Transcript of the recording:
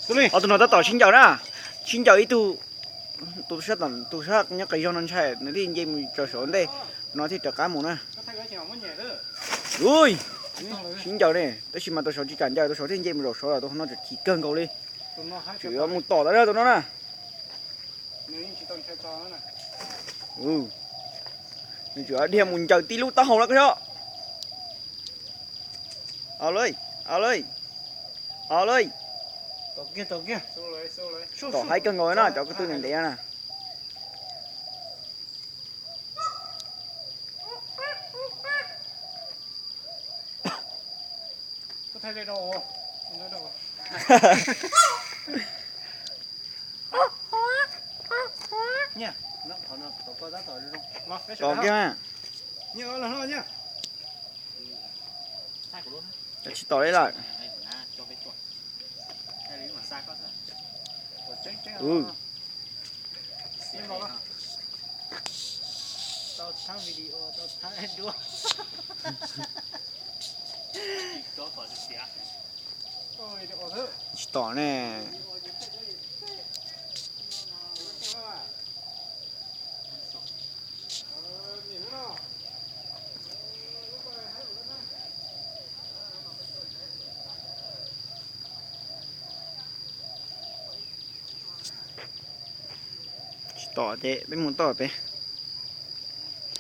Ob tug no tab tom sib ncaws na, sib ncaws ib tug, tus sab, tus sab nyob qis zog no ntshai nws thiaj nce mus rau saum ntej, tus no thiaj rov qab mus na. Ui, sib ncaws ne, tab sis mas tus saud tsis kam ncaws, tus saud thiaj nce mus zaum saud lawm, tus no tseem chim kawg nkaus li. Tseem yuav mus tom tas tus no na. Nws tseem dhia mus ncaws tib lub taub hau lawm koj saib. Au lawm, au lawm, au lawm. Tom haib kawg nkaus na, cov ko tw ntev ntev na. Tom kiag. Tsis tom li lawm. Tsis tom ne. Tsis tom ces peb mus tom peb.